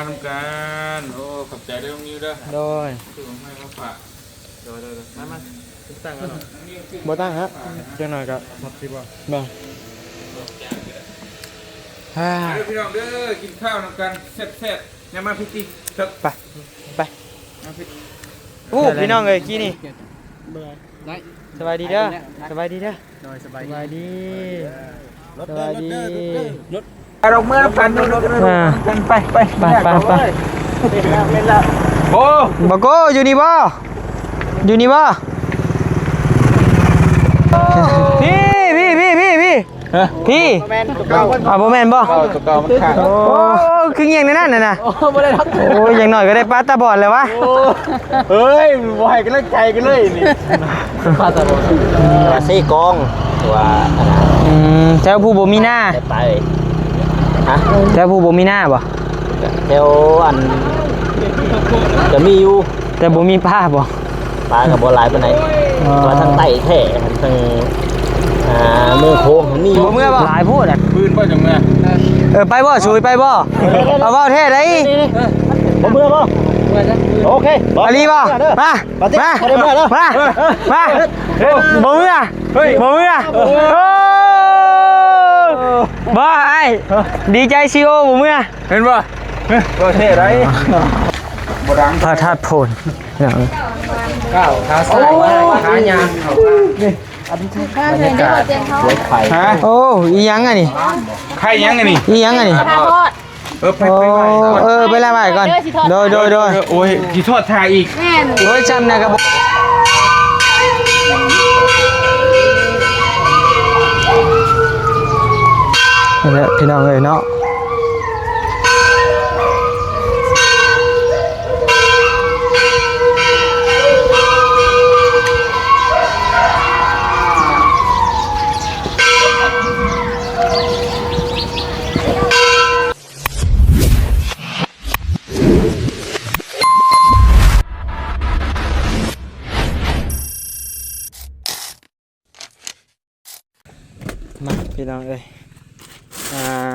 ນຳກັນ. ໂອ້ ຂອບໃຈເດີນ້ອງນິວເດີ ໂດຍ ຊື້ຂອງໃຫ້ມາຝາກ. ໂດຍໆໆ ມາໆ ຕັ້ງເອົາເນາະ ບໍ່ຕັ້ງຮະ ຈັກໜ້ອຍກໍ ມັກຊິບໍ່ ບໍ່ ມາເດີພີ່ນ້ອງເດີ ກິນຂ້າວນຳກັນແຊບໆ. ຢ່າມາພິດຕິ ໄປ ໄປ ມາພິດ. ໂອ້ ພີ່ນ້ອງເອີຍ ກີ້ນີ້ ໄດ້ ສະບາຍດີເດີ ສະບາຍດີເດີ ໂດຍ ສະບາຍດີ ສະບາຍດີ ລົດເດີ ລົດເດີ ລົດເດີ ລົດ ໄປດອກເມືອນຳກັນ ອ່າ ໄປ ໄປ ໄປ ໄປ ໄປ ໂອ້ ບັກໂກ້ ຢູ່ນີ້ບໍ່ ຢູ່ນີ້ບໍ່ ພີ່ ພີ່ ພີ່ ພີ່ ຮະ ພີ່ ບໍ່ແມ່ນຕົວເກົ່າ ອ່າ ບໍ່ແມ່ນບໍ່ ຕົວເກົ່າ ຕົວເກົ່າມັນຂາດ. ໂອ້ ຄືງຽງໃນນັ້ນນະ ໂອ້ ບໍ່ໄດ້ຮັບ ໂອ້ຍ ຢ່າງໜ້ອຍກໍໄດ້ປາຕາບອດແລ້ວວະ. ໂອ້ ເຮີ້ຍ ບໍ່ໃຫ້ກຳລັງໃຈກັນເລີຍນີ້ ປາຕາບອດ ວ່າເຊກອງ ວ່າ ອືມ ແຖວຜູ້ບໍ່ມີນາ ໄປ ຮະ ແຖວຜູ້ບໍ່ມີນາບໍ່ ແຖວອັນ ກະມີຢູ່ ແຕ່ບໍ່ມີປາບໍ່? ປາກໍບໍ່ຫຼາຍປານໃດ ອໍ ວ່າທາງໃຕ້ແທ້ ທາງ ອ່າ ເມືອງໂຂງມັນມີຢູ່ ບໍ່ເມືອບໍ່? ຫຼາຍໂພດອະ ບືນບໍ່ຈັ່ງເມືອ ເອີ ໄປບໍ່? ສູໄປບໍ່? ເອົາ ເວົ້າແທ້ໃດ໋ ບໍ່ເມືອບໍ່? ໂອເຄ ອາລີບໍ່? ມາ ມາ ບໍ່ໄດ້ເມືອເດີ ມາ ມາ ບໍ່ເມືອ ເຮີ້ຍ ບໍ່ເມືອ ໂອ້ ບໍ່ ອ້າຍ ດີໃຈຊີໂອບໍ່ເມືອ ເຫັນບໍ່? ບໍ່ເທ່ໃດ ບໍ່ດັງ ພະທາດໂພນ ພີ່ນ້ອງ ກ້າວຂາຊ້າຍ ໂອ້ຍ ຂາຫຍ້າ ນີ້ ອັນນີ້ຄື ພາເດີນໄດ້ບໍ່ ເຈນເຮົາ ຮະ ໂອ້ ອີ່ຫຍັງອັນນີ້ ໄຂ່ຫຍັງອັນນີ້ ອີ່ຫຍັງອັນນີ້ ພາທອດ ເອີ ໄປ ໄປໄຫວ້ກ່ອນ ເອີ ໄປລະໄຫວ້ກ່ອນ ໂດຍ ໂດຍ ໂດຍ ໂອ້ຍ ຊິທອດຖ້າອີກ ແມ່ນ ໂອ້ຍ ຊ່ຳນະກະບໍ່ ນີ້ແຫຼະ ພີ່ນ້ອງເອີຍເນາະ. ມາພີ່ນ້ອງເອີຍ ອ່າ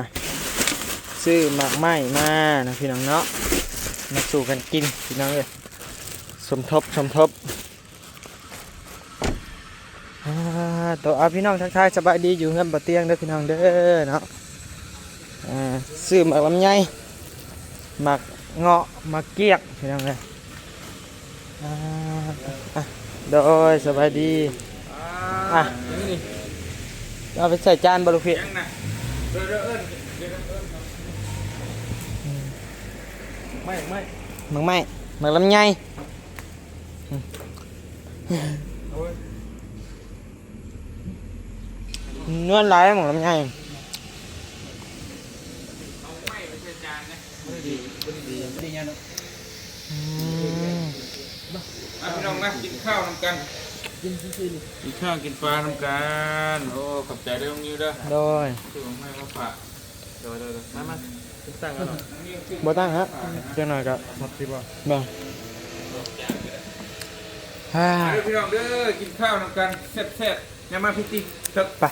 ຊື້ໝາກໄມ້ມາເນາະພີ່ນ້ອງເນາະ ມາສູ່ກັນກິນພີ່ນ້ອງເອີຍ ສົມທົບ ສົມທົບ ອ່າ ໂຕ ອ່າ ພີ່ນ້ອງທັກທາຍສະບາຍດີຢູ່ເຮືອນບໍ່ຕຽງເດີພີ່ນ້ອງເດີເນາະ ອ່າ ຊື້ໝາກລຳໄຍ ໝາກເງາະ ໝາກກ້ຽງພີ່ນ້ອງເອີຍ ອ່າ ອ່ະ ໂດຍ ສະບາຍດີ ອ່າ ອ່ະ ເອົາໄປໃສ່ຈານບໍ່ລູກພີ່ ຍັງນະ ເດີ ເດີ ເອີ້ນ ເດີ ເອີ້ນ ໝາກໄມ້ ໝາກໄມ້ ໝາກລຳໄຍ ອືມ ໂອ້ຍ ນວນຫຼາຍໝາກລຳໄຍ ອືມ ມາພີ່ນ້ອງມາກິນຂ້າວນຳກັນ ກິນ ກິນຂ້າວກິນປານຳກັນ ໂອ້ ຂອບໃຈເດີນ້ອງນິວເດີ ໂດຍ ຊື້ຂອງໃຫ້ມາຝາກ ໂດຍໆໆ ມາ ມາ ຕັ້ງເອົາເນາະ ບໍ່ຕັ້ງຮະ ຈັກໜ້ອຍກໍ ມັກຊິບໍ່ ບໍ່ ມາເດີພີ່ນ້ອງເດີ ກິນຂ້າວນຳກັນແຊບໆ ຢ່າມາພິດຕິ ໄປ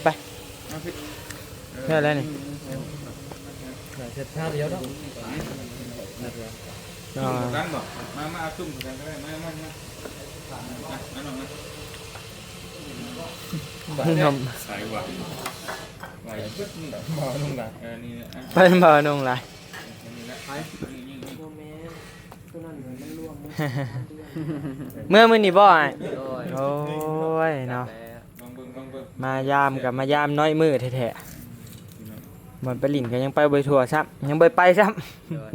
ໄປ ມາພິດ ແມ່ນແລ້ວນີ້ ເຮັດທ່າດຽວເນາະ ອ່າ ຈຸ່ມກັນບໍ່ ມາ ມາເອົາຈຸ່ມກັນກໍໄດ້ ມາ ມາ ມາ ມາ ມານ້ອງມາ ນມ ໃສ່ວ່າ ໄປ ບໍ່ນຸ່ງຫຼາຍ ເອີ ນີ້ແຫຼະ ໄປ ບໍ່ນຸ່ງຫຼາຍ ນີ້ແຫຼະ ໄປ ນີ້ ນີ້ ນີ້ ບໍ່ແມ່ນ ໂຕນັ້ນມັນລວມ ເມືອມື້ນີ້ບໍ່ອ້າຍ ໂດຍ ໂອ້ຍເນາະ ລອງເບິ່ງ ລອງເບິ່ງ ມາຢາມກໍມາຢາມນ້ອຍມື້ແທ້ໆ ບ່ອນໄປຫຼິ້ນກໍຍັງໄປບໍ່ທົ່ວຊ້ຳ ຍັງບໍ່ໄດ້ໄປຊ້ຳ ໂດຍ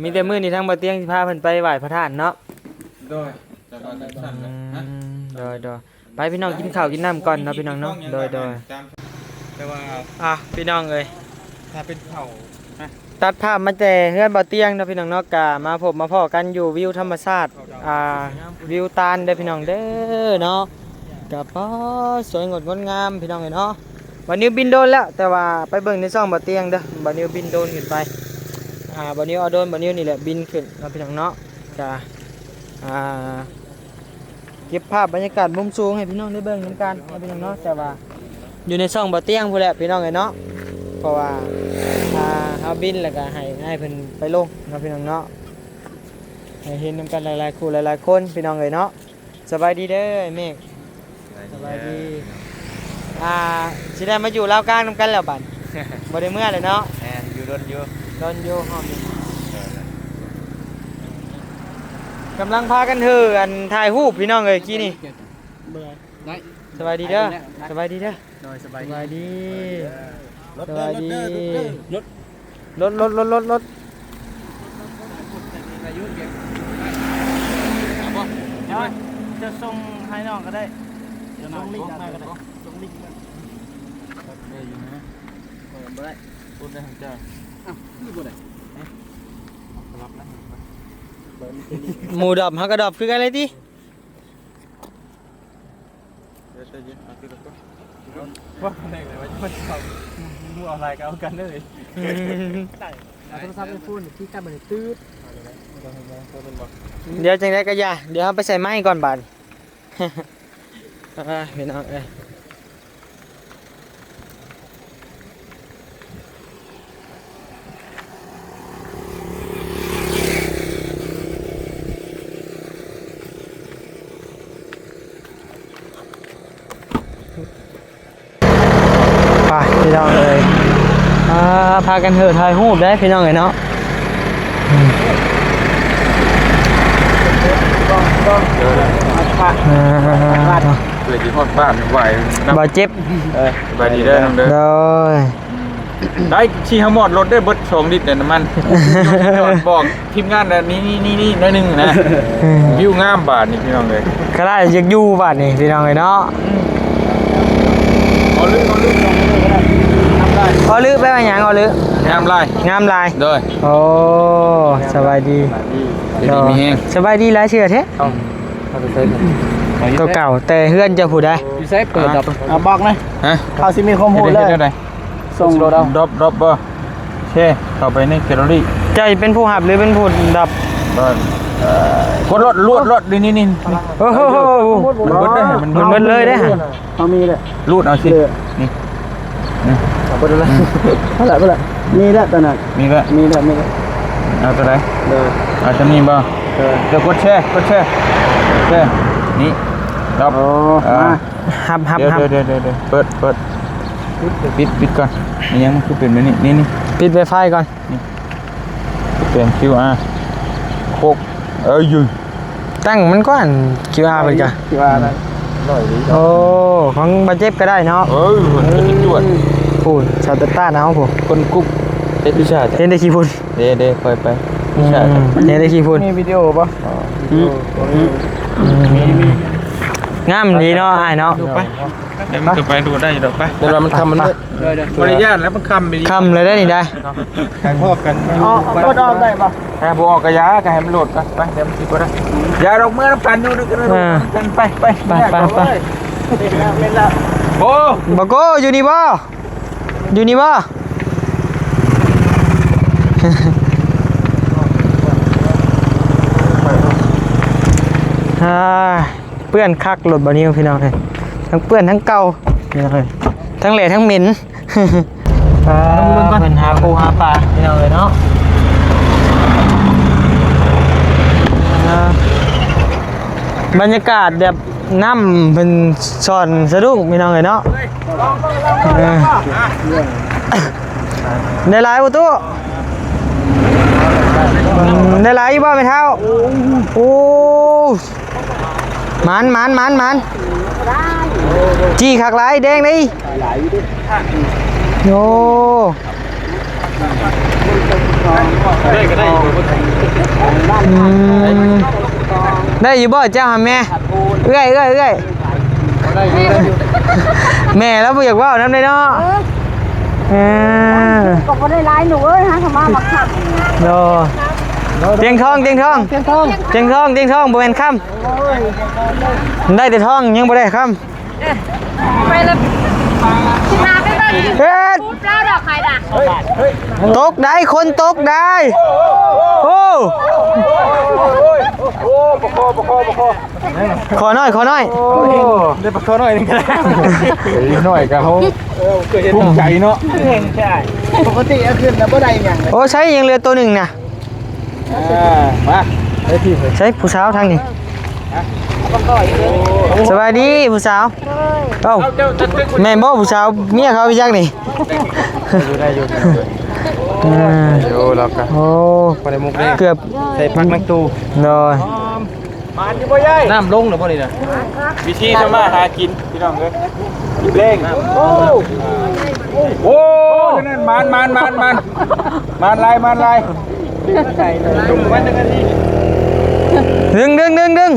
ມີແຕ່ມື້ນີ້ທາງບໍ່ຕຽງຊິພາເພິ່ນໄປໄຫວ້ພະທາດເນາະ ໂດຍ ອືມ ໂດຍໆ ໄປພີ່ນ້ອງ ກິນເຂົ້າກິນນ້ຳກ່ອນເນາະພີ່ນ້ອງເນາະ ໂດຍໆ ແຕ່ວ່າ ອ່ະ ພີ່ນ້ອງເອີຍ ຖ້າເປັນເຂົ້າ ຕັດພາບມາແຕ່ເຮືອນບໍ່ຕຽງເນາະພີ່ນ້ອງເນາະ ກະມາພົບມາພໍ້ກັນຢູ່ວິວທຳມະຊາດ ອ່າ ວິວຕານເດີພີ່ນ້ອງເດີເນາະ ກະ ປາ ສວຍງົດງົດງາມພີ່ນ້ອງເອີຍເນາະ ບ່າວນິວບິນໂດຣນແລ້ວ ແຕ່ວ່າໄປເບິ່ງໃນຊ່ອງບ່າວຕຽງເດີ ບ່າວນິວບິນໂດຣນຂຶ້ນໄປ ອ່າ ບ່າວນິວເອົາໂດຣນບ່າວນິວນີ້ແຫຼະບິນຂຶ້ນເນາະພີ່ນ້ອງເນາະ ກະ ອ່າ ເກັບພາບບັນຍາກາດມຸມສູງໃຫ້ພີ່ນ້ອງໄດ້ເບິ່ງນຳກັນເນາະພີ່ນ້ອງເນາະ ແຕ່ວ່າຢູ່ໃນຊ່ອງບ່າວຕຽງພຸ້ນແຫຼະພີ່ນ້ອງເອີຍເນາະ ເພາະວ່າ ອ່າ ເຮົ ເອົາບິນ ແລ້ວກໍໃຫ້ອ້າຍເພິ່ນໄປລົງເນາະ ພີ່ນ້ອງເນາະ ໃຫ້ເຫັນນຳກັນຫຼາຍໆຄູ່ຫຼາຍໆຄົນ ພີ່ນ້ອງເອີຍເນາະ. ສະບາຍດີເດີອ້າຍເມກ. ສະບາຍດີ. ອ່າ ຊິໄດ້ມາຢູ່ລາວກາງນຳກັນແລ້ວບັດ ບໍ່ໄດ້ເມືອແລ້ວເນາະ. ແມ່ນ ຢູ່ດົນຢູ່ ດົນຢູ່ຮອບນີ້. ກຳລັງພາກັນເຫີ ອັນ ຖ່າຍຮູບ ພີ່ນ້ອງເອີຍ ກີ້ນີ້. ໄດ້ ສະບາຍດີເດີ ສະບາຍດີເດີ. ໂດຍ ສະບາຍດີ ສະບາຍດີ. ລົດເດີ ລົດເດີ ລົດເດີ ລົດ ລົດ ລົດ ລົດ ລົດ ລົດ. ເອົາບໍ່? ເອົາ ຈະສົ່ງໃຫ້ນ້ອງກໍໄດ້ ສົ່ງລິ້ງມາກໍໄດ້ ສົ່ງລິ້ງມາ. ເອີ ຢູ່ນະ ບໍ່ໄດ້ ໂອນໄດ້ຂອງເຈົ້າ. ອ້າວ ຄືບໍ່ໄດ້? ຮະ? ສະລັບນະ ໝູ່ດອບເຮົາກໍດອບຄືກັນເລີຍຕິ. ເອີ ໃຈເຢັນ ເອົາທີລະຄົນ. ພວກແຜນກເລີຍວ່າຈະເອົາ ໝູ່ເອົາຫຼາຍກໍເອົາກັນເລີຍ. ເອົາໂທລະສັບໄອໂຟນທີ່ກັບມານີ້ ຕື້ດ. ດຽວຈັ່ງໃດກໍຢ່າ ດຽວເຮົາໄປໃສ່ໄມ້ກ່ອນບາດ. ອ່າ ພີ່ນ້ອງເອີຍ. ໄປພີ່ນ້ອງເອີຍ ອ່າ ພາກັນເຫີຖ່າຍຮູບໄດ໋ພີ່ນ້ອງເອີຍເນາະ. ອືມ ເພື່ອຊິຮອດບ້ານໄວ. ບາດເຈັບ. ເອີ ສະບາຍດີເດີນ້ອງເດີ. ໂດຍ. ໄດ້ ຂີ່ເຮົາມອດລົດໄດ້ເບິດສອງລິດແລ້ວນ້ຳມັນ. ຈອດບອກທີມງານແລ້ວ ນີ້ໆໆໆ ໜ້ອຍໜຶ່ງນະ. ອືມ ວິວງາມບາດນີ້ພີ່ນ້ອງເອີຍ. ຄະລາດຢາກຢູ່ບາດນີ້ພີ່ນ້ອງເອີຍເນາະ. ອືມ ອໍລຶ ອໍລຶ ອໍລຶແປວ່າຫຍັງ? ອໍລຶ ງາມຫຼາຍ ງາມຫຼາຍ. ໂດຍ. ໂອ້ ສະບາຍດີ ສະບາຍດີ ຢູ່ດີມີແຮງ. ສະບາຍດີຫຼາຍເທື່ອແທ້. ເອົາ ເອົາໄປໃສ? ຕົວເກົ່າ ແຕ່ເຮືອນເຈົ້າຜູ້ໃດ? ຢູ່ໃສ? ເປີດດອບ ອ່າ ບອກນະ. ຮະ? ເຂົາຊິມີຄວາມຮູ້ເລີຍ. ສົ່ງ ດອບ ດອບບໍ່? ໂອເຄ ເຂົ້າໄປໃນແກລເລີຣີ. ເຈົ້າເປັນຜູ້ຮັບ ຫຼື ເປັນຜູ້ດອບ? ກົດໂລດ ລວດໂລດ ນີ້ໆໆ. ໂອ້ໂຫ ມັນເບິດເດ້ ມັນເບິດເລີຍເດ້. ເຮົາມີແຫຼະ ຮູດເອົາຊິ. ນີ້ ເອົາໄປເລີຍ. ອືມ ເອົາລະ ເອົາລະ ມີແລ້ວຕົວນັ້ນ ມີແລ້ວ ມີແລ້ວ ມີແລ້ວ. ເອົາຕົວໃດ? ເອີ ເອົາຕົວນີ້ບໍ່? ເອີ ເດີ ກົດແຊ ກົດແຊ ແຊ ນີ້ ດອບ. ໂອ້ ອ່າ ມາ ຮັບ ຮັບ ຮັບ. ດຽວ ເປີດ ເປີດ ປິດ ປິດກ່ອນ. ອີຫຍັງມັນຄືເປັນແບບນີ້? ນີ້ ນີ້ ປິດໄວໄຟກ່ອນ. ນີ້ ແປງຄິວອາ ໂຄກ ເອີຍ ຕັ້ງມັນກ່ອນ ຄິວອາ ເພິ່ນກະ ຄິວອາ ນັ້ນ. ໂອ້ ຂອງບາດເຈັບກໍໄດ້ເນາະ. ເອີ ເພິ່ນຈະໄປກວດ ພຸ້ນ ຊາວຕະຕານເຮົາພຸ້ນ ຄົນກຸບເຮັດວິຊາ. ເຫັນແຕ່ຂີ້ຝຸ່ນ. ເດ້ ເດ້ ຄ່ອຍໄປ ອືມ ວິຊາ. ເຫັນແຕ່ຂີ້ຝຸ່ນ. ມີວິດີໂອບໍ່? ອໍ ອືມ ມີ ມີ ອືມ ງາມດີເນາະ ອ້າຍເນາະ. ໄປ ດຽວມັນກໍໄປ ດູໄດ້ຢູ່ດອກ. ໄປ ແຕ່ວ່າມັນຄ່ຳ ມັນມືດ. ໂດຍ ໂດຍ ບໍ່ໄດ້ຢ້ານແລ້ວ ມັນຄ່ຳອີ່ຫຼີ. ຄ່ຳແລ້ວເດ້ນີ້ໄດ໋. ການພອກກັນ ອອກ ບໍ່ອອກໄດ້ບໍ່? ຖ້າບໍ່ອອກກໍຢ່າ ກໍໃຫ້ມັນໂຫຼດໄປ ໄປ ດຽວມັນຊິບໍ່ໄດ້. ຢ່າດອກ ເມືອນຳກັນຢູ່ນຳກັນ. ເອີ ໄປ ໄປ ໄປ ໄປ ໄປ. ໂອ້ ບັກໂກ້ ຢູ່ນີ້ບໍ່? ຢູ່ນີ້ບໍ່? ອ່າ ເປື້ອນຄັກລົດບ່າວນິວ ພີ່ນ້ອງເອີຍ ທັງເປື້ອນທັງເກົ່າ ພີ່ນ້ອງເອີຍ ທັງແຫຼທັງເໝັນ. ອ່າ ເພິ່ນຫາປູຫາປາ ພີ່ນ້ອງເອີຍເນາະ. ອ່າ ບັນຍາກາດແບບນ້ຳເພິ່ນຊ່ອນສະດຸ້ງ ພີ່ນ້ອງເອີຍເນາະ. ເອີ ໄດ້ຫຼາຍບໍ່ຕູ້? ອືມ ໄດ້ຫຼາຍຢູ່ບໍ່ແມ່ເຖົ້າ? ໂອ້ ໝານ ໝານ ໝານ ໝານ. ຈີ່ຄັກຫຼາຍ ແດງເດ້. ໂອ້ ອືມ ໄດ້ຢູ່ບໍ່ເຈົ້າຫາແມ່? ເອື້ອຍ ເອື້ອຍ ເອື້ອຍ. ແມ່ລາວບໍ່ຢາກເວົ້ານຳເດ້ເນາະ. ເອີ ເອີ ກໍບໍ່ໄດ້ຫຼາຍລູກເອີຍ ຫາເຂົ້າມາບັກຄັກ. ໂດ ຕຽງທອງ ຕຽງທອງ ຕຽງທອງ ຕຽງທອງ ຕຽງທອງ ບໍ່ແມ່ນຄຳ. ໂອ້ຍ ໄດ້ແຕ່ທອງ ຍັງບໍ່ໄດ້ຄຳ. ໄປລະ ຊິມາໄປ ເຮັດ ຕກໄດ້ ຄົນຕົກໄດ້ ໂອ້ ໂອ້ ປະຄອງ ປະຄອງ ປະຄອງ ຂໍໜ້ອຍ ຂໍໜ້ອຍ ໂອ້ ໄດ້ປະຄອງໜ້ອຍໜຶ່ງກໍໄດ້ ໜ້ອຍກໍເຮົາ ເອີ ເຄີຍເຫັນ ພູມໃຈເນາະ ເຫັນໃຊ່ ປົກກະຕິເອົາຂຶ້ນແລ້ວບໍ່ໄດ້ຫຍັງ ໂອ້ ໃຊ້ຍັງເຫຼືອໂຕໜຶ່ງນະ ອ່າ ມາ ໃຊ້ຜູ້ສາວທາງນີ້ ສະບາຍດີຜູ້ສາວ ເອົ້າ ແມ່ນບໍ່ຜູ້ສາວ ເມຍເຂົາໄປຈັກນີ້ ຢູ່ໄດ້ຢູ່ ອ່າ ຢູ່ ລາວກໍ ໂອ້ ພໍໄດ້ມຸກເດ້ ເກືອບ ໃສ່ຜັກນັກຕູ ໂດຍ ໝານຢູ່ບໍ່ຍາຍ ນ້ຳລົງແລ້ວບໍ່ນີ້ນະ ວິທີທຳມາຫາກິນ ພີ່ນ້ອງເອີຍ ກິນແລງ ໂອ້ ໂອ້ ນັ້ນ ໝານ ໝານ ໝານ ໝານ ໝານຫຼາຍ ໝານຫຼາຍ ດຶງ ດຶງ ດຶງ ດຶງ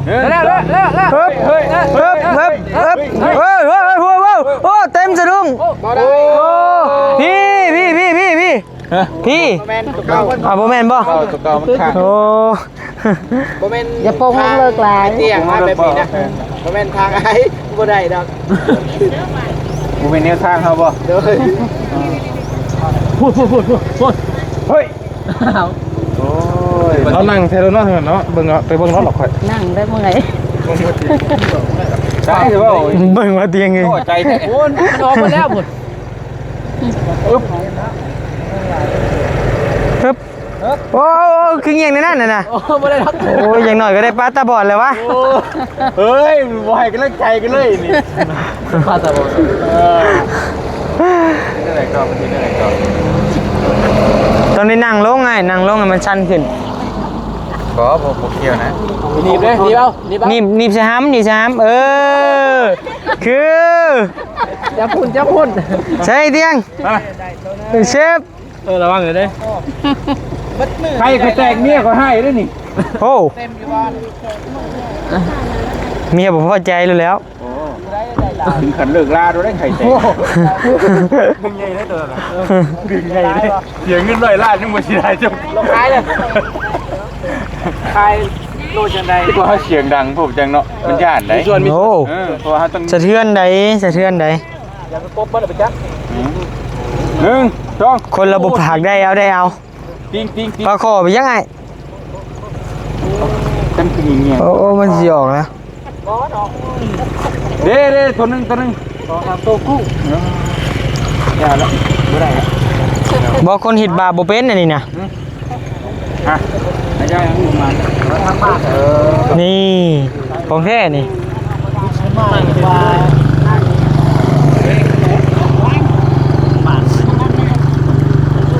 ເອີ ເອີ ເອີ ເອີ ເອີ ເອີ ເອີ ເອີ ເອີ ເອີ ເອີ ເອີ ເອີ ເອີ ເອີ ເອີ ເຕັມສະດຸ້ງ ບໍ່ໄດ້ ໂອ້ ພີ່ ພີ່ ພີ່ ພີ່ ພີ່ ຮະ ພີ່ ບໍ່ແມ່ນຕົວເກົ່າ ອ່າ ບໍ່ແມ່ນບໍ່ ຕົວເກົ່າ ຕົວເກົ່າມັນຄ້າງ ໂອ້ ບໍ່ແມ່ນ ຢ່າໂປ່ງລົງເລີກຫຼາຍ ທາງໄອ້ຕຽງມາແບບນີ້ນະ ບໍ່ແມ່ນທາງອ້າຍ ບໍ່ໄດ້ດອກ ບໍ່ແມ່ນແນວທາງເຮົາບໍ່ ໂດຍ ພຸ້ນ ພຸ້ນ ພຸ້ນ ພຸ້ນ ພຸ້ນ ເຮີ້ຍ ໂອ້ຍ ເຮົານັ່ງແທ້ເນາະ ເນາະ ເບິ່ງເນາະ ໄປເບິ່ງເນາະ ລອກຂ້ອຍ ນັ່ງໄດ້ເມື່ອຍ ໄດ້ເວົ້າ ເບິ່ງວ່າຕຽງເອີຍ ໂອ້ຍ ໃຈແທ້ ໂອ້ຍ ມັນອອກໝົດແລ້ວພຸ້ນ ອຶບ ຮຶບ ໂອ້ ຄືງຽງໃນນັ້ນນະ ໂອ້ ບໍ່ໄດ້ດອກ ໂອ້ຍ ຢ່າງໜ້ອຍກໍໄດ້ປາຕາບອດແລ້ວວະ ໂອ້ ເຮີ້ຍ ບໍ່ໃຫ້ກຳລັງໃຈກັນເລີຍນີ້ ພາສະວອດ ເອີ ເຮັດຈັ່ງໃດກໍ ເຮັດຈັ່ງໃດກໍ ຕ້ອງໄດ້ນັ່ງລົງອ້າຍ ນັ່ງລົງໃຫ້ມັນຊັນຂຶ້ນ ບໍ່ ບໍ່ ບໍ່ກ່ຽວນະ ໜີບເດ້ ໜີບເອົາ ໜີບເອົາ ໜີບ ໜີບໃສ່ຫຳ ໜີບໃສ່ຫຳ ເອີ ຄື ຈັບພຸ້ນ ຈັບພຸ້ນ ໃສ່ຕຽງ ຮະ ເຊຟ ເອີ ລະວັງເດີ ໄຂ່ຂ້ອຍແຕກ ເມຍຂ້ອຍຮ້າຍເດ້ນີ້ ໂອ້ ເມຍບໍ່ພໍໃຈແລ້ວ ໂອ້ ເຖິງຂັ້ນເລີກລາໂດນໄດ້ໄຂ່ແຕກ ດຶງໃຫຍ່ເດ້ໂຕນັ້ນນະ ດຶງໃຫຍ່ເດ້ ເສຍເງິນຮ້ອຍລ້ານຍັງບໍ່ຊິໄດ້ຈ້ຳ ລອງຂາຍເລີຍ ຂາຍໂລຈັ່ງໃດ ຄືວ່າເຮົາສຽງດັງໂພດຈັ່ງເນາະ ມັນຢ້ານໄດ໋ ໂອ້ ເອີ ເພາະວ່າເຮົາຕ້ອງ ສະເທືອນໃດ ສະເທືອນໃດ ຢ່າໄປປົບມັນໄປຈັກ ອືມ ໜຶ່ງ ສອງ ຄົນລະບໍ່ປາກ ໄດ້ເອົາ ໄດ້ເອົາ ຕິງ ຕິງ ຕິງ ປາຂໍໄປຍັງອ້າຍ ຈັງຄືງຽງໆ ໂອ້ ໂອ້ ມັນຊິອອກນະ ເດ້ ເດ້ ໂຕໜຶ່ງ ໂຕໜຶ່ງ ສອງສາມໂຕ ກູ້ ຢ່າລະ ບໍ່ໄດ້ລະ ບໍ່ ຄົນເຮັດບາບບໍ່ເປັນອັນນີ້ນະ ຮະ ໃຫ້ເຈົ້າຫຍັງປະມານ ເອີ ນີ້ ຂອງແທ້ນີ້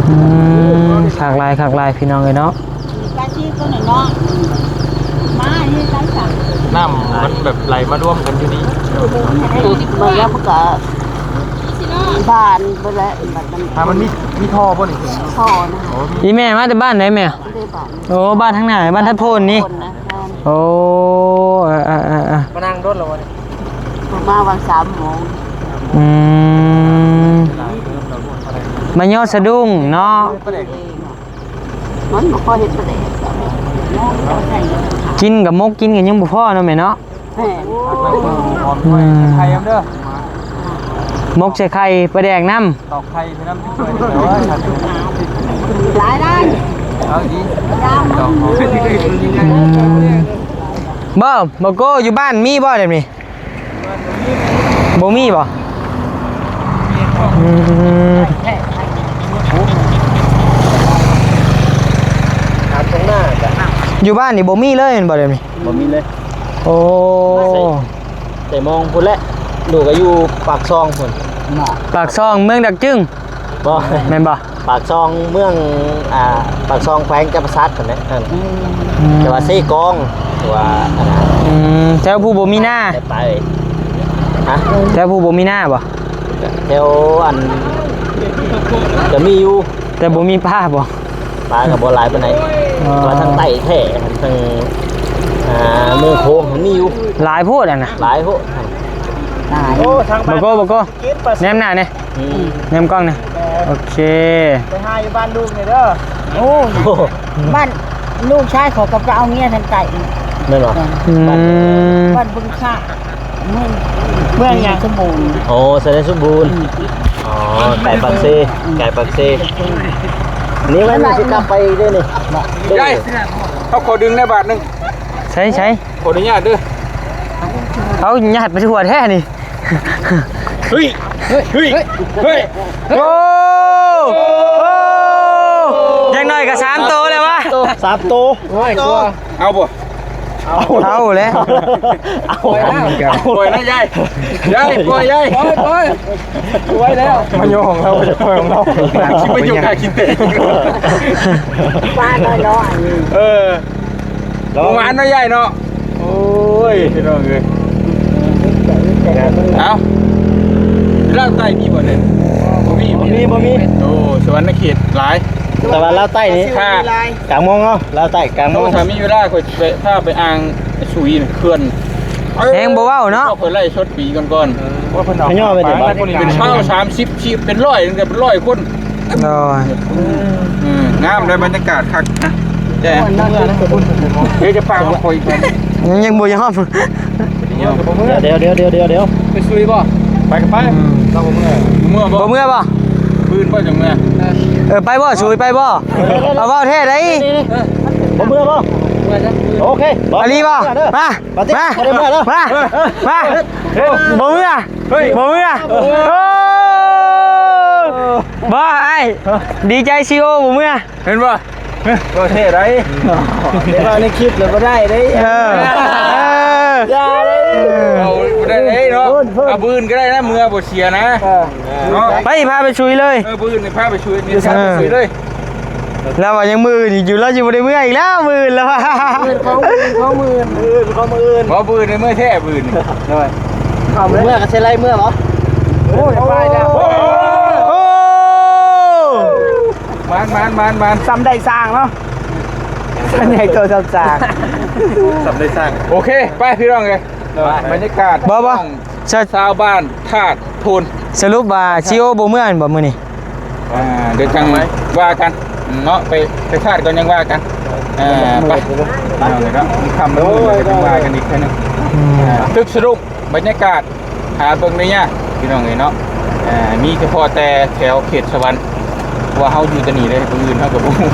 ອືມ ຄັກຫຼາຍ ຄັກຫຼາຍ ພີ່ນ້ອງເອີຍເນາະ ປາຊີໂຕນ້ອຍເນາະ ມາເຮັດໄດ້ຊັ້ນ ນ້ຳມັນແບບໄຫຼມາລວມກັນຢູ່ນີ້ ເອີ ມັນກໍບານໄປແລ້ວ ບັດມັນ ຖ້າມັນມີ ມີທໍ່ບໍ່ນີ້? ທໍ່ນະ ໂອ້ ອີ່ແມ່ມາແຕ່ບ້ານໃດແມ່? ເດ້ບ້ານ ໂອ້ ບ້ານທາງໜ້າ ບ້ານທັດໂພນນີ້ ໂອ້ ເອີ ເອີ ເອີ ເອີ ມານັ່ງດົນແລ້ວບໍ່ນີ້? ມາວັນສາມໂມງ ອືມ ມາຍໍສະດຸ້ງເນາະ ມັນບໍ່ພໍເຮັດປາແດກ ກິນກັບໝົກກິນກໍຍັງບໍ່ພໍເນາະແມ່ເນາະ. ແມ່ນ ອືມ ໄຂ່ນຳເດີ ໝົກໃສ່ໄຂ່ ປາແດກນຳ ຕອກໄຂ່ໃສ່ນຳ ຫຼາຍລ້ານ ເອົາດີ ອືມ ບໍ່ ບໍ່ໂກ້ ຢູ່ບ້ານມີບໍ່ແບບນີ້? ບໍ່ມີບໍ່? ອືມ ຢູ່ບ້ານນີ້ບໍ່ມີເລີຍແມ່ນບໍ່ແບບນີ້? ບໍ່ມີເລີຍ ໂອ້ ແຕ່ມອງພຸ້ນແຫຼະ ລູກກໍຢູ່ປາກຊ່ອງພຸ້ນ ປາກຊ່ອງເມືອງດາກຈຶງ ບໍ່ ແມ່ນບໍ່? ປາກຊ່ອງເມືອງ ອ່າ ປາກຊ່ອງແຂວງຈຳປາສັກຫັ້ນແຫຼະ ອືມ ແຕ່ວ່າເຊກອງ ແຕ່ວ່າ ອືມ ແຖວຜູ້ບໍ່ມີນາ ໄປ ຮະ ແຖວຜູ້ບໍ່ມີນາບໍ່? ແຖວອັນ ກໍມີຢູ່ ແຕ່ບໍ່ມີປາບໍ່? ປາກໍບໍ່ຫຼາຍປານໃດ ອໍ ແຕ່ວ່າທາງໃຕ້ແທ້ ທາງ ອ່າ ເມືອງໂຂງຫັ້ນມີຢູ່ ຫຼາຍໂພດຫັ້ນນະ ຫຼາຍໂພດ ຫຼາຍ ໂອ້ ທາງບ້ານ ບໍ່ໂກ້ ບໍ່ໂກ້ ແນມໜ້າແດ່ ອືມ ແນມກ້ອງແດ່ ໂອເຄ ໄປຫາຢູ່ບ້ານລູກນີ້ເດີ ໂອ້ຍ ບ້ານລູກຊາຍເຂົາກໍໄປເອົາເມຍທາງໃຕ້ ແມ່ນບໍ່? ອືມ ບ້ານ ບ້ານບຶງຄາ ເມືອງ ເມືອງຫຍັງ? ສົມບູນ ໂອ້ ໄຊຍະສົມບູນ ອືມ ອໍ ໄກປາກເຊ ໄກປາກເຊ ນີ້ມັນຊິກັບໄປອີກເດ້ນີ້. ຍາຍ ເຮົາຂໍດຶງແດ່ບາດໜຶ່ງ. ໃສ ໃສ? ຂໍອະນຸຍາດເດີ. ເອົາ ຍາດໄປທົ່ວແທ້ນີ້. ເຮີ້ຍ ເຮີ້ຍ ເຮີ້ຍ ໂອ້ ໂອ້ ຢ່າງໜ້ອຍກໍສາມໂຕແລ້ວວະ. ສາມໂຕ. ເອົາບໍ່? ເອົາ ເອົາແລ້ວ. ເອົາ ປ່ອຍນະຍາຍ ຍາຍ ປ່ອຍຍາຍ ປ່ອຍ ປ່ອຍ ປ່ອຍແລ້ວ. ມາໂຍງເຮົາ ຈະປ່ອຍຂອງເຮົາ ຊິມາໂຍງຫາກິນແຕ່ ປານ້ອຍໆ ເອີ ປະມານເນາະຍາຍເນາະ. ໂອ້ຍ ພີ່ນ້ອງເອີຍ ເອົ້າ ລາວໃຕ້ມີບໍ່ເດ? ບໍ່ມີ ບໍ່ມີ ບໍ່ມີ. ໂອ້ ສະຫວັນນະເຂດຫຼາຍ ແຕ່ວ່າລາວໃຕ້ນີ້ ຖ້າ ກາງມອງເນາະ ລາວໃຕ້ກາງມອງ. ໂອ້ ຖ້າມີເວລາຂ້ອຍຊິໄປ ພາໄປອ່າງໄອ້ສຸຍເຂື່ອນ ແຮງບໍ່ເວົ້າເນາະ. ເຂົາເຄີຍໄລສົດປີກ່ອນໆ ເອີ ເຂົາຍ່ອໄປເດ ເປັນເຊົ້າສາມສິບ ຊິເປັນຮ້ອຍ ເປັນຮ້ອຍຄົນ. ໂດຍ ເອີ ງາມເດ້ ບັນຍາກາດຄັກ. ແຕ່ດຽວຈະພາມາຄ່ອຍ ຍັງ ຍັງບໍ່ຍອມ. ດຽວ ດຽວ ດຽວ ດຽວ ໄປຊຸຍບໍ່? ໄປກໍໄປ ອືມ ເຮົາບໍ່ເມືອ ບໍ່ເມືອບໍ່? ບໍ່ເມືອບໍ່? ບືນບໍ່ຈັ່ງເມືອ. ເອີ ໄປບໍ່? ຊຸຍໄປບໍ່? ເອົາ ເວົ້າແທ້ໃດ໋. ບໍ່ເມືອບໍ່? ໂອເຄ ອາລີບໍ່? ມາ ມາ ມາ ມາ ບໍ່ເມືອ ເອີ ບໍ່ເມືອ ເຮີ້ຍ ບໍ່ເມືອ. ໂອ້ ບໍ່ ອ້າຍ ດີໃຈ ຊີໂອ ບໍ່ເມືອ. ເຫັນບໍ່? ບໍ່ເທ່ໃດ ໄດ້ເວົ້າໃນຄລິບແລ້ວບໍ່ໄດ້ເດ້. ເອີ ຢ່າເດ້ ເອີ ເອົາບໍ່ໄດ້ເດ້ເນາະ. ເອົາບືນກໍໄດ້ນະ ເມືອບໍ່ເສຍນະ ເອີ ເນາະ. ໄປ ພາໄປຊຸຍເລີຍ. ເອີ ບືນນີ້ພາໄປຊຸຍ ນີ້ພາໄປຊຸຍເລີຍ. ລາວວ່າຍັງມື້ອື່ນຢູ່ ລາວຊິບໍ່ໄດ້ເມືອອີກແລ້ວ ມື້ອື່ນລາວວ່າ. ມື້ອື່ນຂອງມື້ອື່ນ ຂອງມື້ອື່ນ ມື້ອື່ນຂອງມື້ອື່ນ ບໍ່ ບືນໃນມື້ແທ້ບືນ. ໂດຍ ເອົາເມືອກໍຊິໄລ່ເມືອບໍ່? ໂອ້ຍ ໄປແລ້ວ. ໂອ້ ໂອ້ ມານໆໆໆ ສ່ຳໄດ້ສ້າງເນາະ ສ່ຳໃຫຍ່ໂຕສ່ຳສ້າງ ສ່ຳໄດ້ສ້າງ. ໂອເຄ ໄປພີ່ນ້ອງເອີຍ ບັນຍາກາດ ບໍ່ ບໍ່ ຂອງຊາວບ້ານທາດໂພນ. ສະຫຼຸບວ່າຊີໂອບໍ່ເມືອແມ່ນບໍ່ມື້ນີ້? ອ່າ ດຽວຈັ່ງວ່າກັນເນາະ ໄປ ໄປທາດກ່ອນຍັງວ່າກັນ. ເອີ ໄປ ເອົາເລີຍເນາະ ຄ່ຳແລ້ວ ມື້ອື່ນກໍຈັ່ງວ່າກັນອີກເທື່ອໜຶ່ງ. ອືມ ຕຶກສະດຸ້ງ ບັນຍາກາດຫາເບິ່ງໄດ້ຍາກພີ່ນ້ອງເອີຍເນາະ. ເອີ ມີສະເພາະແຕ່ແຖວເຂດສະຫວັນ ເພາະວ່າເຮົາຢູ່ແຕ່ນີ້ເດ້ ຜູ້ອື່ນເຮົາກໍບໍ່ຮູ້.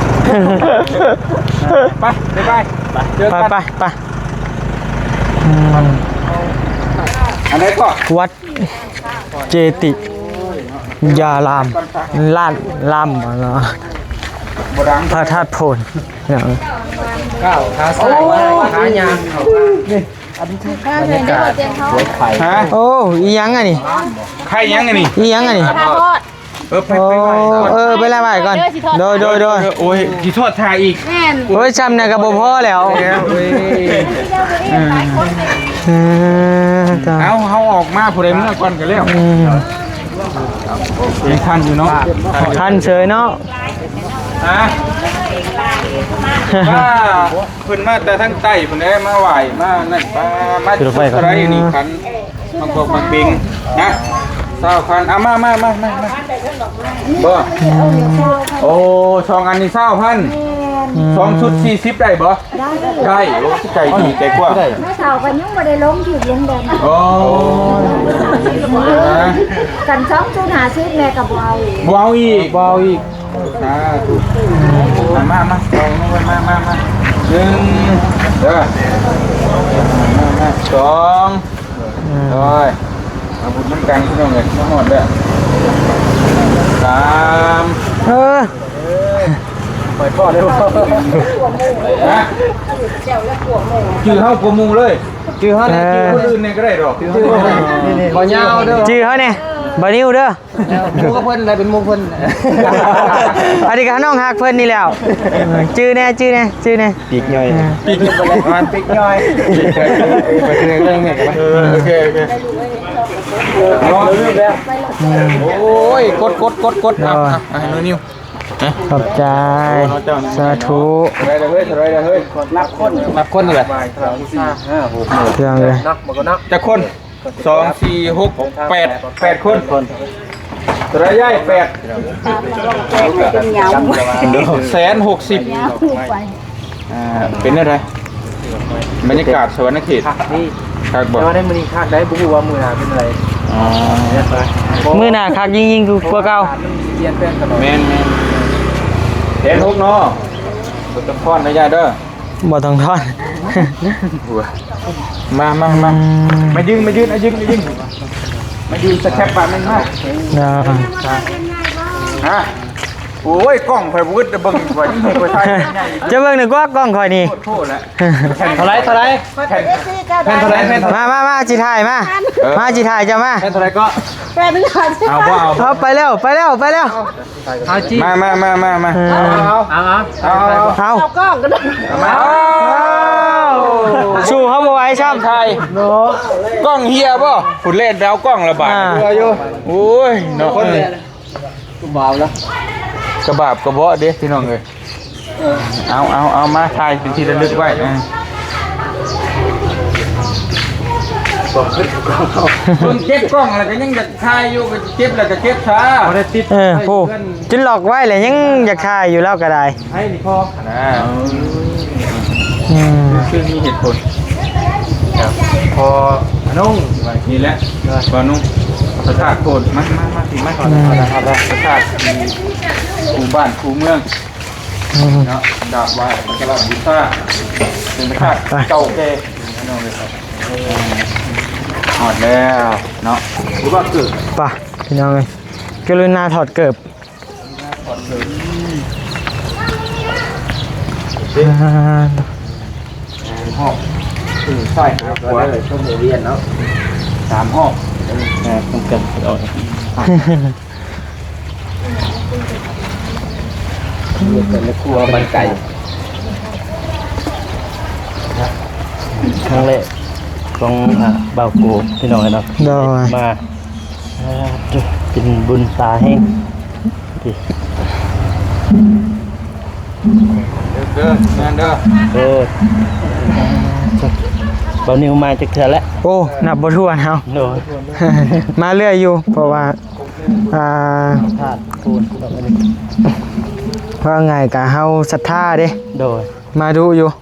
ໄປ ບາຍບາຍ ໄປ ເຈີກັນ ໄປ ໄປ ໄປ. ອືມ ອັນໃດກໍ ວັດເຈຕິຍາລາມ ລາດລາມ ບໍ່ດັງ ພະທາດໂພນ. ກ້າວຂາຊ້າຍ ໂອ້ຍ ຂາຂວາຍ່າງເຂົ້າມາ. ນີ້ ອັນນີ້ຄື ບັນຍາກາດສວນໄຂ່. ຮະ? ໂອ້ ອີ່ຫຍັງອັນນີ້? ໄຂ່ຫຍັງອັນນີ້? ອີ່ຫຍັງອັນນີ້? ປາທອດ. ເອີ ໄປ ໄປໄຫວ້ກ່ອນ ເອີ ໄປໄຫວ້ກ່ອນ. ໂດຍ ໂດຍ ໂດຍ ໂດຍ. ໂອ້ຍ ຊິທອດຖ້າອີກ. ແມ່ນ. ໂອ້ຍ ຊ່ຳນັ້ນກໍບໍ່ພໍແລ້ວ. ເອີ ເອີ ເອີ ເອົາ ເຮົາອອກມາ ຜູ້ໃດເມືອກ່ອນກໍແລ້ວ. ອືມ ຍັງທັນຢູ່ເນາະ ທັນເສີຍເນາະ. ຮະ? ວ່າເພິ່ນມາແຕ່ທາງໃຕ້ພຸ້ນແຫຼະ ມາໄຫວ້ ມານັ້ນ ມາ ມາຈຸດໄຟກ່ອນ ເທົ່າໃດນີ້ ຂັນ ໝາກບອກໝາກເບັງນະ ຊາວພັນ. ເອົາ ມາ ມາ ມາ ມາ ມາ. ບໍ່? ອືມ ໂອ້ ສອງອັນນີ້ຊາວພັນ. ແມ່ນ. ສອງຊຸດສີ່ສິບໄດ້ບໍ່? ໄດ້ ໄດ້. ໂອ້ ໃຈດີ ໃຈກວ້າງ. ແມ່ເຖົ້າກໍຍັງບໍ່ໄດ້ລົງຖືກລົງແດງ. ໂອ້ຍ ຄັນສອງຊຸດຫ້າສິບແມ່ກໍບໍ່ເອົາອີກ ບໍ່ເອົາອີກ ບໍ່ເອົາອີກ. ສາທຸ. ມາ ມາ ມາ ສອງ ມາ ມາ ມາ ໜຶ່ງ ເດີ ມາ ມາ ສອງ. ອືມ ໂອ້ຍ ເອົາບຸນນຳກັນພີ່ນ້ອງເອີຍ ມາຮອດແລ້ວ. ສາມ ເອີ ເປີດພໍ້ເດີ. ຮະ? ຈື່ເຮົາກວ່າໝູ່ເລີຍ. ຈື່ເຮົາແດ່ ເອີ ຈື່ຄົນອື່ນແດ່ກໍໄດ້ດອກ. ຈື່ເຮົາແດ່ ນີ້ໆ ຂໍຍາວເດີ. ຈື່ເຮົາແດ່ ບ່າວນິວເດີ. ໝູ່ກັບເພິ່ນແຫຼະ ເປັນໝູ່ເພິ່ນ. ອັນນີ້ກໍນ້ອງຮັກເພິ່ນນີ້ແຫຼ້ວ. ຈື່ແດ່ ຈື່ແດ່ ຈື່ແດ່. ປີກຍ່ອຍ ເອີ ປີກ ປະມານປີກຍ່ອຍ. ເອີ ໂອເຄ ໂອເຄ. ອືມ ໂອ້ຍ ກົດ ກົດ ກົດ ກົດ. ເອີ ອ່ະ ອ່ະ ໃຫ້ໜູນິວ. ຂອບໃຈ. ໂອ້ ເນາະເຈົ້າ ສາທຸ. ເທົ່າໃດລະເຮີ້ຍ ເທົ່າໃດລະເຮີ້ຍ? ນັບຄົນ ນັບຄົນເລີຍ. ສອງ ສີ່ ຫ້າ ຫົກ ເພິ່ນເລີຍ. ນັບໝົດກ່ອນເນາະ ຈັກຄົນ? ສອງ ສີ່ ຫົກ ແປດ ແປດຄົນ. ເທົ່າໃດຍາຍ? ແປດ ເປັນຫຍັງ? ແສນຫົກສິບ. ອ່າ ເປັນແນວໃດ ບັນຍາກາດສະຫວັນນະເຂດ? ຄັກດີ ຄັກບໍ່? ແຕ່ວ່າໃນມື້ນີ້ຄັກໄດ໋ ບໍ່ຮູ້ວ່າມື້ໜ້າເປັນຈັ່ງໃດ. ອໍ ມື້ໜ້າຄັກຍິ່ງໆກວ່າເກົ່າ. ແມ່ນໆ ແສນຫົກເນາະ ບໍ່ຕ້ອງທອນເດີຍາຍເດີ. ບໍ່ຕ້ອງທອນ. ມາ ມາ ມາ ອືມ ມາຢືນ ມາຢືນ ມາຢືນ ມາຢືນ ມາຢືນສະແຄບບາດໜຶ່ງມາ. ນະ ຮະ ໂອ້ຍ ກ້ອງຂ້ອຍບໍ່ອຶດເບິ່ງ ຂ້ອຍ ຂ້ອຍຖ່າຍໃຫຍ່ ເຈົ້າເບິ່ງໜຶ່ງກວ່າກ້ອງຂ້ອຍນີ້ ໂຄດແຫຼະ. ເທົ່າໃດ ເທົ່າໃດ ແຜ່ນ ແຜ່ນເທົ່າໃດ ແຜ່ນເທົ່າໃດ? ມາ ມາ ມາ ຊິຖ່າຍມາ ເອີ ມາ ຊິຖ່າຍເຈົ້າມາ. ແຜ່ນເທົ່າໃດກໍ? ແປດຮ້ອຍ. ເອົາບໍ່ເອົາ? ເອົາ ໄປແລ້ວ ໄປແລ້ວ ໄປແລ້ວ. ເອົາຈິງ ມາ ມາ ມາ ມາ ເອີ ເອົາ ເອົາ ເອົາ ເອົາ ເອົາ ເອົາກ້ອງກັນ ມາ ເອົາ ສູ້ເຮົາບໍ່ໄຫວຊ້ຳ ຖ່າຍເນາະ. ກ້ອງເຫຍບໍ່? ຜູ້ເລ່ນໄປເອົາກ້ອງລະບາດ ອ່າ ເຫຼືອຢູ່. ໂອ້ຍເນາະ ຄົນນີ້ ເອີ ກະບາບລະ ກະບາບກະເບາະເດ້ພີ່ນ້ອງເອີຍ. ເອົາ ເອົາ ເອົາ ມາຖ່າຍເປັນທີ່ລະລຶກໄວ້. ເອີ ເບິ່ງເກັບກ້ອງແລ້ວກໍຍັງຢາກຖ່າຍຢູ່ ກໍເກັບແລ້ວກໍເກັບຊະ ບໍ່ໄດ້ຕິດ. ເອີ ໂອ້ ຈົນລັອກໄວ້ແລ້ວຍັງຢາກຖ່າຍຢູ່ ລາວກໍໄດ້ ໃຫ້ນີ້ພໍນະ. ອືມ ຄືມີເຫດຜົນ ພໍອະນຸງ ນີ້ແຫຼະ ພໍອະນຸງ ພະທາດໂພນ ມາ ມາ ມາ ມາ ພະທາດຄູ່ບ້ານຄູ່ເມືອງ. ອືມ ເນາະ ກາບໄຫວ້ສັກກາລະບູຊາ ເປັນພະທາດ ໄປ ເກົ່າແກ່ ພີ່ນ້ອງເອີຍ. ຮອດແລ້ວເນາະ ບໍ່ວ່າເກີບ ໄປ ພີ່ນ້ອງເອີຍ ກະລຸນາຖອດເກີບ ຖອດເກີບ. ອ່າ ສາມຮອບ ເອີ ຊ້າຍຫາຂວາ ເອີ ຊົມວົງວຽນເນາະ ສາມຮອບ ເອີ ເອີ ຕ້ອງເກີບອອກ. ເປັນຄົວບ້ານໄກ່ ຄັ້ງແລກຂອງ ອ່າ ບ່າວໂກ ພີ່ນ້ອງເນາະ ໂດຍ ມາ ອ່າ ເປັນບຸນຕາແຮງ ເດີ ເດີ ເດີ ເດີ ບ່າວນິວມາຈັກເທື່ອແລ້ວ? ໂອ້ ນັບບໍ່ຖ້ວນເຮົາ ໂດຍ ມາເລື້ອຍຢູ່ ເພາະວ່າ ອ່າ ເວົ້າງ່າຍກະເຮົາສັດທາເດ້ ໂດຍ ມາດຸຢູ່ ອໍ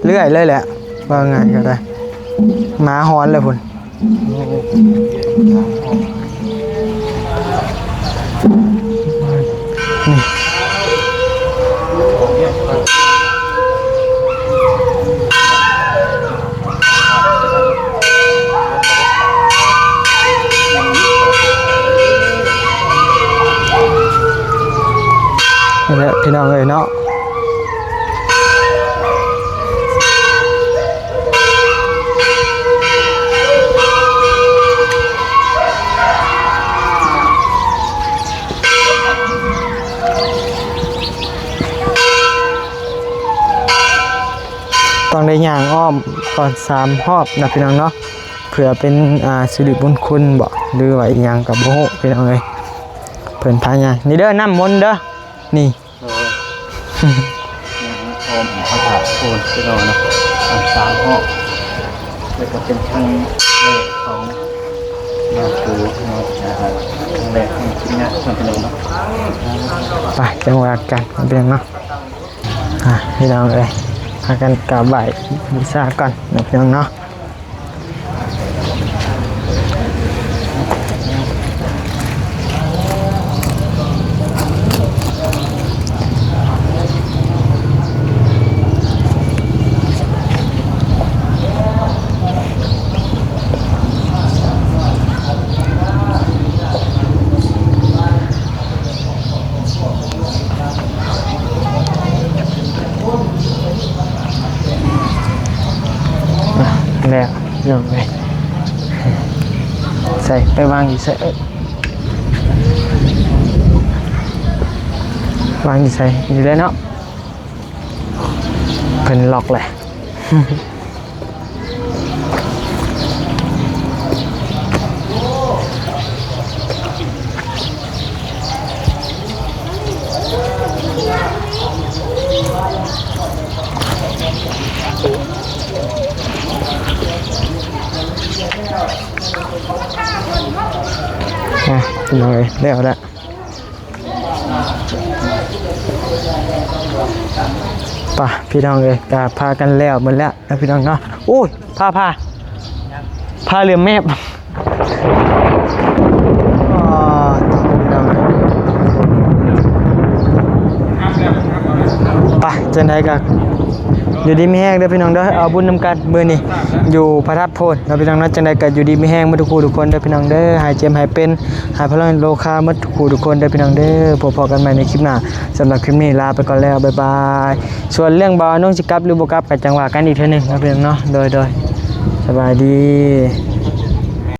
ເລື້ອຍເລີຍແຫຼະ ເວົ້າງ່າຍກະໄດ້ ໝາຫອນແລ້ວພຸ້ນ. ນີ້ ນີ້ແຫຼະ ພີ່ນ້ອງເອີຍເນາະ. ຕ້ອງໄດ້ຍ່າງອ້ອມກ່ອນສາມຮອບນະພີ່ນ້ອງເນາະ ເພື່ອເປັນ ອ່າ ສິລິມຸງຄຸນບໍ ຫຼືວ່າອີ່ຫຍັງກໍບໍ່ຮູ້ພີ່ນ້ອງເອີຍ. ເພິ່ນພາຍ່າງ ນີ້ເດີ ນ້ຳມົນເດີ ນີ້ ໂດຍ ອ້ອມພະທາດໂພນພີ່ນ້ອງເນາະ ສາມຮອບ ແລ້ວກໍເປັນຄັ້ງແລກຂອງມາໂກເນາະ ຄັ້ງແລກຂອງທີມງານເນາະພີ່ນ້ອງເນາະ. ໄປ ຈັ່ງວ່າກັນເນາະ ພີ່ນ້ອງເນາະ. ອ່ະ ພີ່ນ້ອງເອີຍ ພາກັນກາບໄຫວ້ບູຊາກ່ອນເນາະ ພີ່ນ້ອງເນາະ. ອ່ະ ແລ້ວພີ່ນ້ອງເອີຍ ໃສ່ໄປວາງຢູ່ໃສເອີຍ ວາງຢູ່ໃສ ຢູ່ແລ້ວເນາະ ເພິ່ນລັອກແຫຼະ. ອ່ະ ພີ່ນ້ອງເອີຍ ແລ້ວລະ. ໄປ ພີ່ນ້ອງເອີຍ ກະພາກັນແລ້ວໝົດແລ້ວນະ ພີ່ນ້ອງເນາະ. ໂອ້ຍ ພາ ພາ ພາເຫຼືອແມບ ໄປ ຈັ່ງໃດກໍຢູ່ດີມີແຮງເດີພີ່ນ້ອງເດີ ເອົາບຸນນຳກັນມື້ນີ້ຢູ່ພະທາດໂພນເນາະພີ່ນ້ອງເນາະ. ຈັ່ງໃດກໍຢູ່ດີມີແຮງໝົດທຸກຜູ້ທຸກຄົນເດີພີ່ນ້ອງເດີ ຫາຍເຈັບຫາຍເປັນ ຫາຍພະລັງໂລຄາໝົດທຸກຜູ້ທຸກຄົນເດີພີ່ນ້ອງເດີ. ພົບພໍ້ກັນໃໝ່ໃນຄລິບໜ້າ ສຳລັບຄລິບນີ້ລາໄປກ່ອນແລ້ວ ບາຍບາຍ. ສ່ວນເລື່ອງບ່າວອານົງຊິກັບຫຼືບໍ່ກັບກໍຈັ່ງວ່າກັນອີກເທື່ອໜຶ່ງເນາະພີ່ນ້ອງເນາະ. ໂດຍ ໂດຍ ສະບາຍດີ.